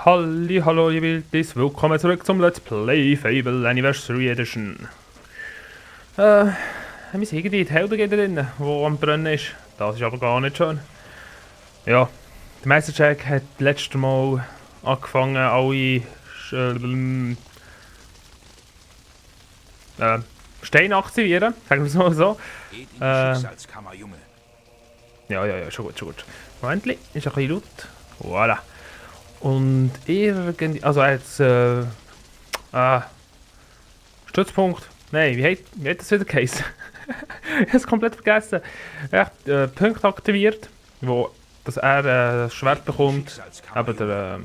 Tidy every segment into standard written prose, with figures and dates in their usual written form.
Hallo, ihr Wildis, willkommen zurück zum Let's Play Fable Anniversary Edition. Wir sind irgendwie in die Helden drin, die am Brennen ist. Das ist aber gar nicht schön. Ja, der Meister Jack hat letztes Mal angefangen, alle Steine aktivieren, sagen wir es mal so. Geht in die Schicksalskammer, Junge. Ja, schon gut. Moment, ist ein bisschen laut. Voilà. Und irgendwie, also er hat Stützpunkt, nein, wie hat das wieder geheißen? Ich habe es komplett vergessen. Er hat Punkte aktiviert, dass er das Schwert bekommt, eben der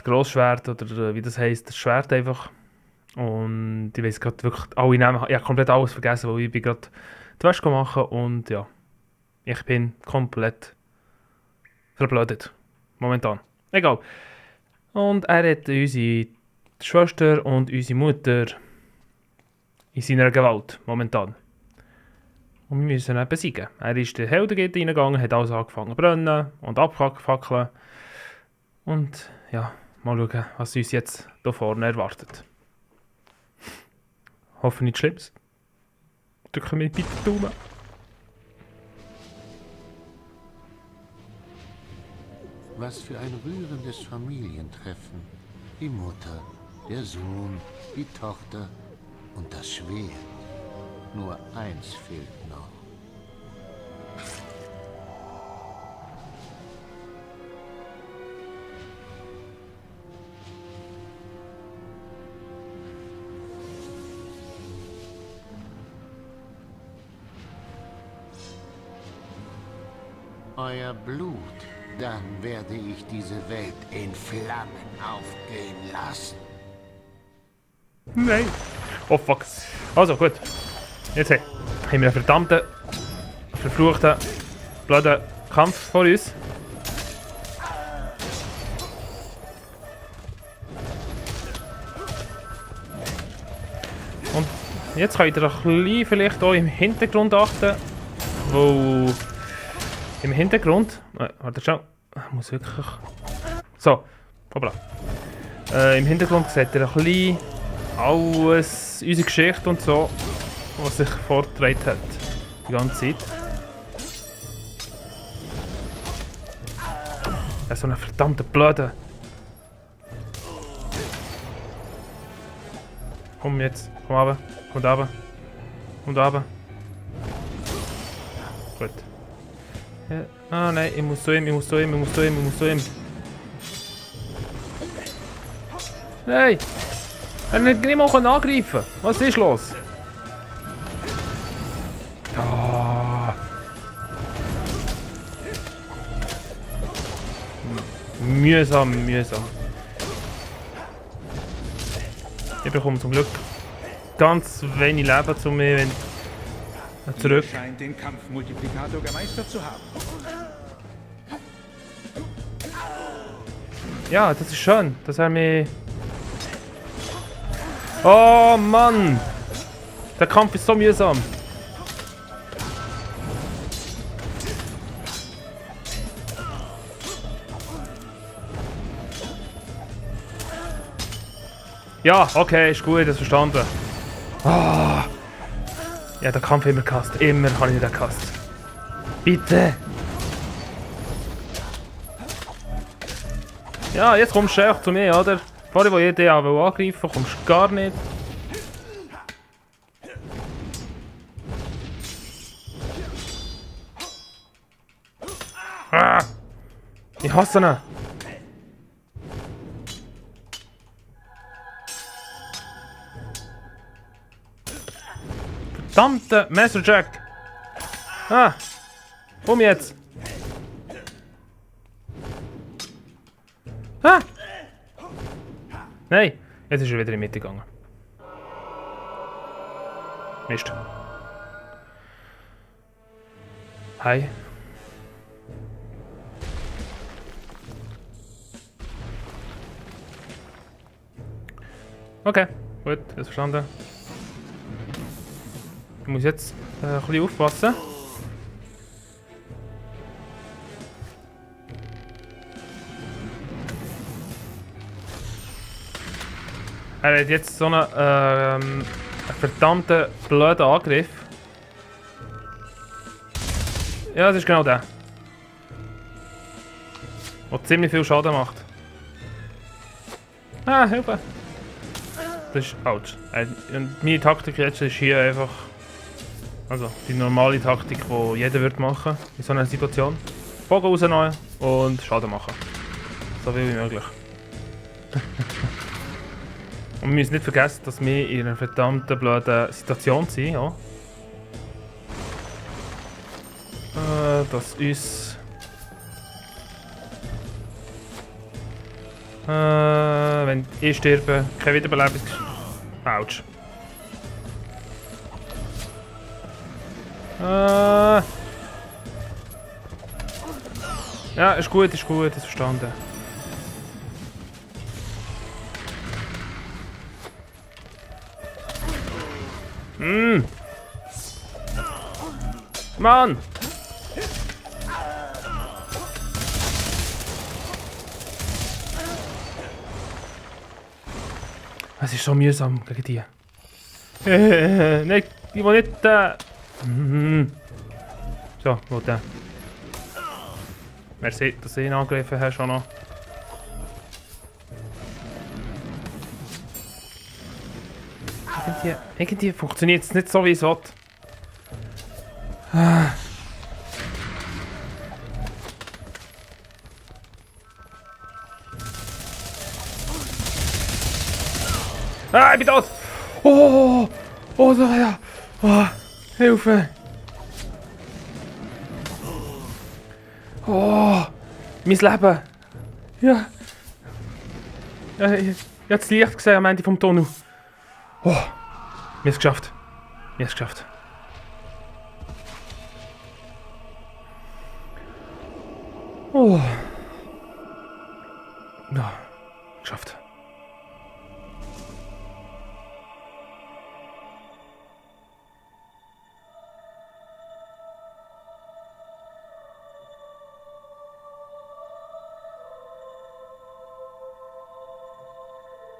Grossschwert oder wie das heisst, das Schwert einfach. Und ich weiß gerade wirklich alle Namen, ich habe komplett alles vergessen, weil ich bin gerade die Wäsche machen und ja, ich bin komplett verblödet. Momentan. Egal. Und er hat unsere Schwester und unsere Mutter in seiner Gewalt. Momentan. Und wir müssen ihn besiegen. Er ist in den Heldengitter reingegangen, hat alles angefangen zu brennen und abfackeln. Und ja, mal schauen, was uns jetzt hier vorne erwartet. Hoffe nichts Schlimmes. Drücken wir bitte die Daumen. Was für ein rührendes Familientreffen. Die Mutter, der Sohn, die Tochter und das Schwert. Nur eins fehlt noch. Euer Blut. Dann werde ich diese Welt in Flammen aufgehen lassen. Nein. Oh fuck. Also gut. Jetzt haben wir einen verdammten, verfluchten, blöden Kampf vor uns. Und jetzt könnt ihr ein bisschen vielleicht auch im Hintergrund achten, wo im Hintergrund... Warte schon. Ich muss wirklich... So. Hoppla. Im Hintergrund seht ihr ein bisschen alles, unsere Geschichte und so, was sich vorgetragen hat. Die ganze Zeit. Er ist so ein verdammter Blöde. Komm jetzt. Komm runter. Komm runter. Komm runter. Gut. Ja. Ah nein, ich muss zu ihm. Nein! Er hat nicht mal angreifen. Was ist los? Ah. Mühsam. Ich bekomme zum Glück ganz wenig Leben zu mir, wenn zurück. Ihr scheint den Kampfmultiplikator gemeistert zu haben. Ja, das ist schön, dass er mich... Oh Mann! Der Kampf ist so mühsam. Ja, okay, ist gut, das verstanden. Ah. Ja, der Kampf immer gehasst. Immer habe ich den gehasst. Bitte! Ja, jetzt kommst du echt zu mir, oder? Vorher, wo ich dich angreifen kommst du gar nicht. Ah! Ich hasse ihn! Verdammte Messer Jack! Ah! Komm jetzt! Ah! Nein! Jetzt ist er wieder in die Mitte gegangen. Mist. Hi. Okay, gut, das verstanden. Ich muss jetzt ein bisschen aufpassen. Er hat jetzt so einen verdammten blöden Angriff. Ja, das ist genau der. Der ziemlich viel Schaden macht. Ah, Hilfe! Das ist ouch. Und meine Taktik jetzt ist hier einfach... Also, die normale Taktik, die jeder wird machen in so einer Situation. Bogen rausnehmen und Schaden machen. So viel wie möglich. Und wir müssen nicht vergessen, dass wir in einer verdammten blöden Situation sind. Ja. Dass uns... wenn ich sterbe, kein Wiederbelebung. Autsch. Ja, ist gut, ist verstanden. Mann! Es ist so mühsam gegen die. Nein, die will nicht. So, wo der? Merci, dass du ihn angegriffen hast, auch noch. Irgendwie funktioniert es nicht so, wie es will. Ah, ich bin tot! Oh, da ja! Oh, Hilfe! Oh, mein Leben! Ja! Ich habe das Licht gesehen am Ende vom Tunnel. Oh, wir haben es geschafft. Oh. Ja, geschafft.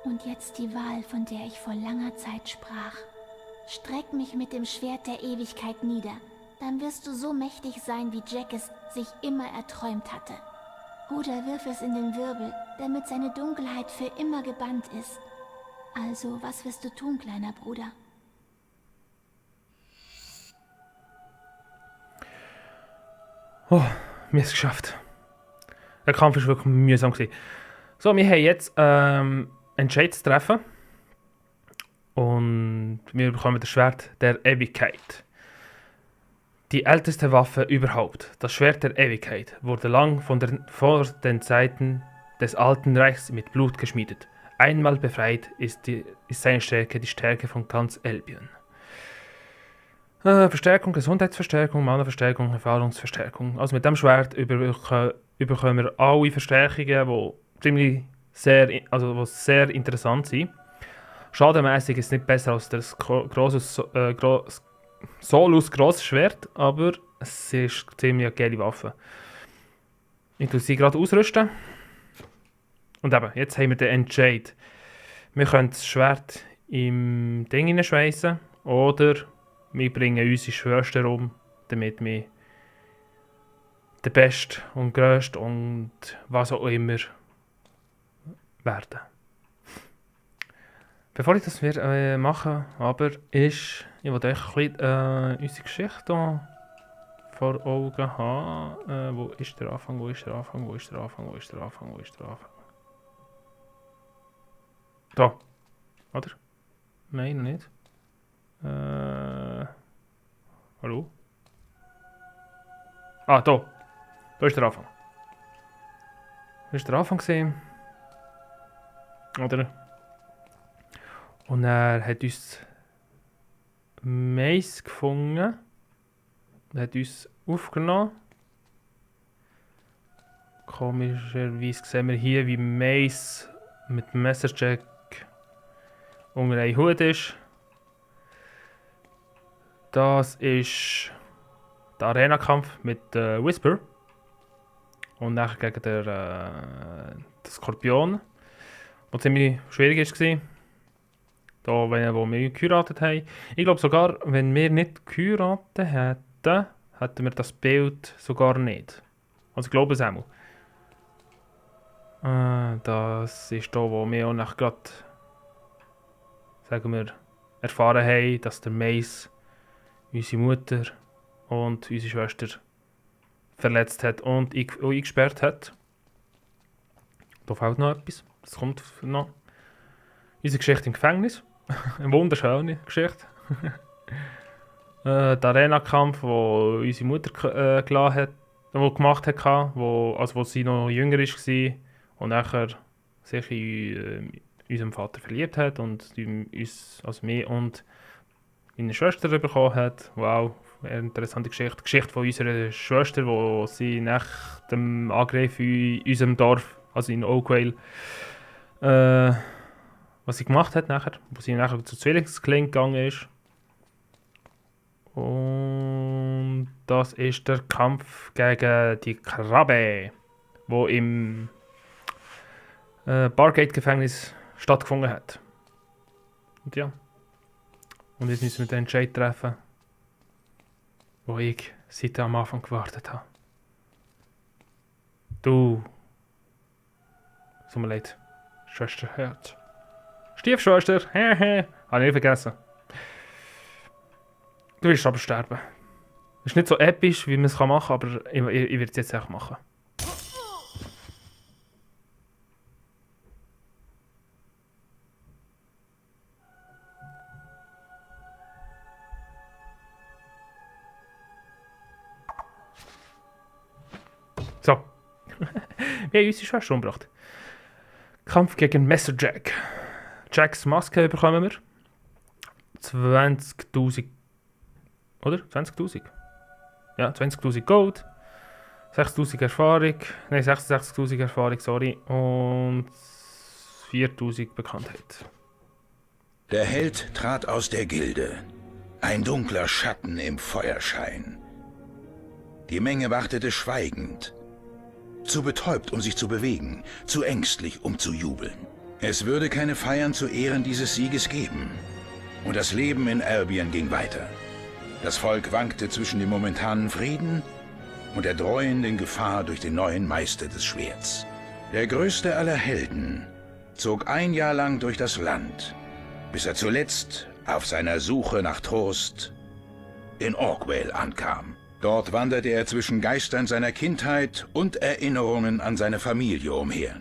Und jetzt die Wahl, von der ich vor langer Zeit sprach. Streck mich mit dem Schwert der Ewigkeit nieder. Dann wirst du so mächtig sein, wie Jack es sich immer erträumt hatte. Oder wirf es in den Wirbel, damit seine Dunkelheit für immer gebannt ist. Also, was wirst du tun, kleiner Bruder? Oh, wir haben es geschafft. Der Kampf war wirklich mühsam. So, wir haben jetzt Entscheid zu treffen. Und wir bekommen das Schwert der Ewigkeit. Die älteste Waffe überhaupt, das Schwert der Ewigkeit, wurde lang vor den Zeiten des Alten Reichs mit Blut geschmiedet. Einmal befreit ist seine Stärke die Stärke von ganz Albion. Verstärkung, Gesundheitsverstärkung, Mana-Verstärkung, Erfahrungsverstärkung. Also mit dem Schwert bekommen wir alle Verstärkungen, die sehr interessant sind. Schadenmäßig ist es nicht besser als das Solus grosses Schwert, aber es ist eine ziemlich geile Waffe. Ich tue sie gerade ausrüsten. Und eben, jetzt haben wir den Entscheid. Wir können das Schwert im Ding hineinschweissen oder wir bringen unsere Schwester um, damit wir der Beste und Größte und was auch immer werden. Bevor ich das mache, aber ich will euch ein bisschen unsere Geschichte hier vor Augen haben. Wo ist der Anfang? Da. Oder? Nein, noch nicht. Hallo? Ah, da. Da ist der Anfang. Das war der Anfang gesehen. Oder? Und er hat uns Mais gefunden. Er hat uns aufgenommen. Komischerweise sehen wir hier, wie Mais mit dem Messerjack unter einem Hut ist. Das ist der Arena-Kampf mit Whisper. Und nachher gegen den Skorpion. Der ziemlich schwierig war. Da, wo wir geheiratet haben. Ich glaube sogar, wenn wir nicht geheiratet hätten, hätten wir das Bild sogar nicht. Also ich glaube es auch. Das ist da, wo wir auch nach gerade, sagen wir, erfahren haben, dass der Mais unsere Mutter und unsere Schwester verletzt hat und eingesperrt hat. Da fehlt noch etwas. Das kommt noch. Unsere Geschichte im Gefängnis. Eine wunderschöne Geschichte. Der Arena-Kampf, den unsere Mutter gemacht hat, wo sie noch jünger war und nachher sich in unserem Vater verliebt hat und uns, also mich und meine Schwester bekommen hat. Wow, eine interessante Geschichte. Die Geschichte von unserer Schwester, wo sie nach dem Angriff in unserem Dorf, also in Oakvale, was sie gemacht hat nachher, wo sie nachher zur Zwillingsklinik gegangen ist. Und das ist der Kampf gegen die Krabbe, wo im Bargate-Gefängnis stattgefunden hat. Und ja. Und jetzt müssen wir den Entscheid treffen, wo ich seit am Anfang gewartet habe. Du. So mir leid. Schwester Herz. Stiefschwester. Hehe. Habe ich vergessen. Du wirst aber sterben. Ist nicht so episch, wie man es machen kann, aber ich werde es jetzt auch machen. So. Wir haben unsere Schwester umgebracht. Kampf gegen Messer Jack. Jacks Maske bekommen wir. 20.000. Oder? 20.000? Ja, 20.000 Gold. 6.000 Erfahrung. Nein, 66.000 Erfahrung, sorry. Und 4.000 Bekanntheit. Der Held trat aus der Gilde. Ein dunkler Schatten im Feuerschein. Die Menge wartete schweigend. Zu betäubt, um sich zu bewegen. Zu ängstlich, um zu jubeln. Es würde keine Feiern zu Ehren dieses Sieges geben. Und das Leben in Albion ging weiter. Das Volk wankte zwischen dem momentanen Frieden und der dreuenden Gefahr durch den neuen Meister des Schwerts. Der größte aller Helden zog ein Jahr lang durch das Land, bis er zuletzt auf seiner Suche nach Trost in Oakvale ankam. Dort wanderte er zwischen Geistern seiner Kindheit und Erinnerungen an seine Familie umher.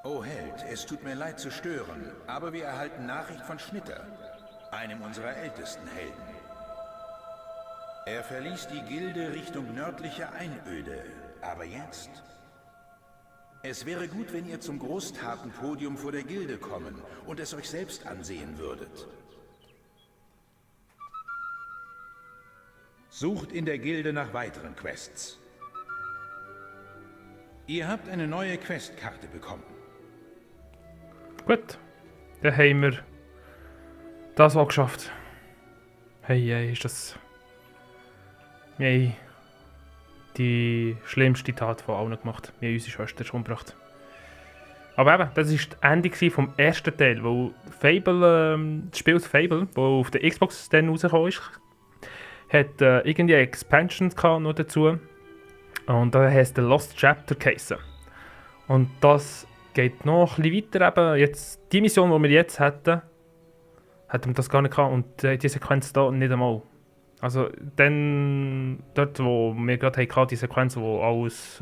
O Held, es tut mir leid zu stören, aber wir erhalten Nachricht von Schnitter, einem unserer ältesten Helden. Er verließ die Gilde Richtung nördliche Einöde, aber jetzt? Es wäre gut, wenn ihr zum Großtatenpodium vor der Gilde kommen und es euch selbst ansehen würdet. Sucht in der Gilde nach weiteren Quests. Ihr habt eine neue Questkarte bekommen. Gut, dann haben wir das auch geschafft. Hey, ist das... Wir haben die schlimmste Tat von allen gemacht. Wir haben unsere Schwester umgebracht. Aber eben, das war das Ende vom ersten Teil, wo Fable, das Spiel Fable, das auf der Xbox dann rausgekommen ist, hat irgendwie eine Expansion noch dazu. Und da heisst der Lost Chapter geheissen. Und das geht noch ein bisschen weiter. Eben jetzt, die Mission, die wir jetzt hätten wir das gar nicht gehabt. Und die Sequenz da nicht einmal. Also dann, dort wo wir gerade hatten, die Sequenz, wo alles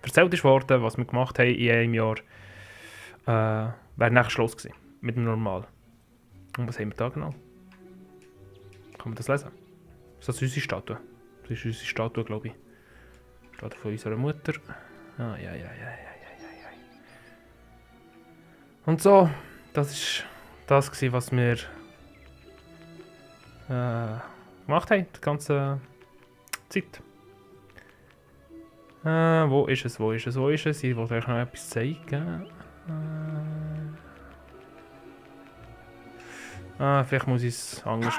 erzählt ist worden, was wir gemacht haben in einem Jahr, wäre nach Schluss gewesen. Mit dem Normal. Und was haben wir da genau? Kann man das lesen? Ist das unsere Statue? Das ist unsere Statue, glaube ich. Statue von unserer Mutter. Ah, ja. Und so, das ist das gewesen, was wir gemacht haben. Die ganze Zeit. Wo ist es? Wo ist es? Wo ist es? Ich wollte euch noch etwas zeigen. Vielleicht muss ich es anders...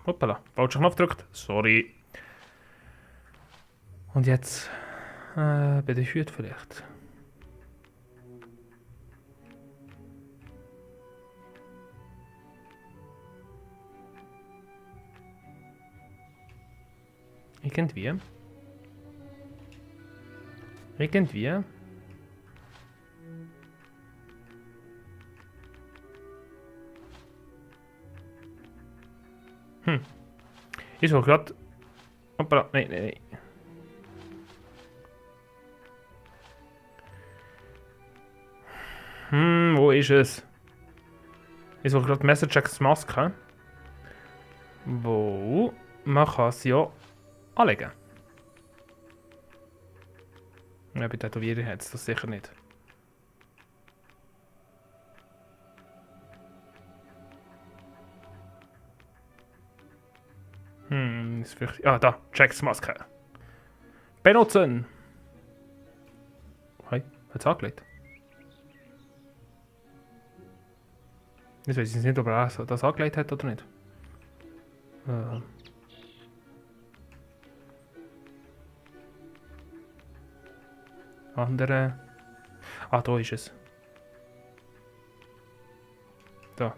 Hoppala, falscher Knopf gedrückt. Sorry. Und jetzt bei der Hüte vielleicht. Irgendwie. Irgendwie. Ist auch gerade. Hoppala, nein, nein, nein. Wo ist es? Ist auch gerade Messerjacks Maske. Wo man kann sie ja anlegen. Ja, bei Tätowierern hat es das sicher nicht. Ist vielleicht... Ah, da, Jacks Maske. Benutzen! Hey, hat es angelegt? Jetzt weiß ich nicht, ob er das angelegt hat oder nicht. Andere... Ah, da ist es. Da.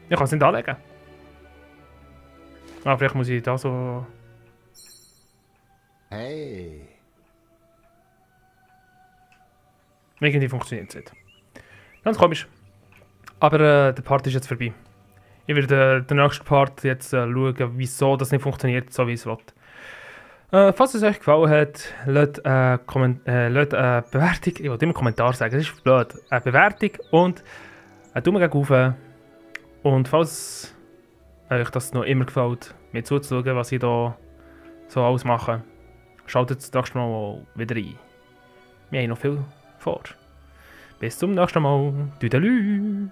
Ich kann es nicht anlegen. Ah, vielleicht muss ich da so... Hey. Irgendwie funktioniert es nicht. Ganz komisch. Aber der Part ist jetzt vorbei. Ich werde den nächsten Part jetzt schauen, wieso das nicht funktioniert, so wie es will. Falls es euch gefallen hat, lasst eine Bewertung. Ich wollte immer Kommentar sagen, das ist blöd. Eine Bewertung und einen Daumen gegen rauf. Und falls euch das noch immer gefällt, mir zuzuschauen, was ich da so alles mache, schaltet das nächste Mal wieder ein. Wir haben noch viel vor. Bis zum nächsten Mal. Tüdelü!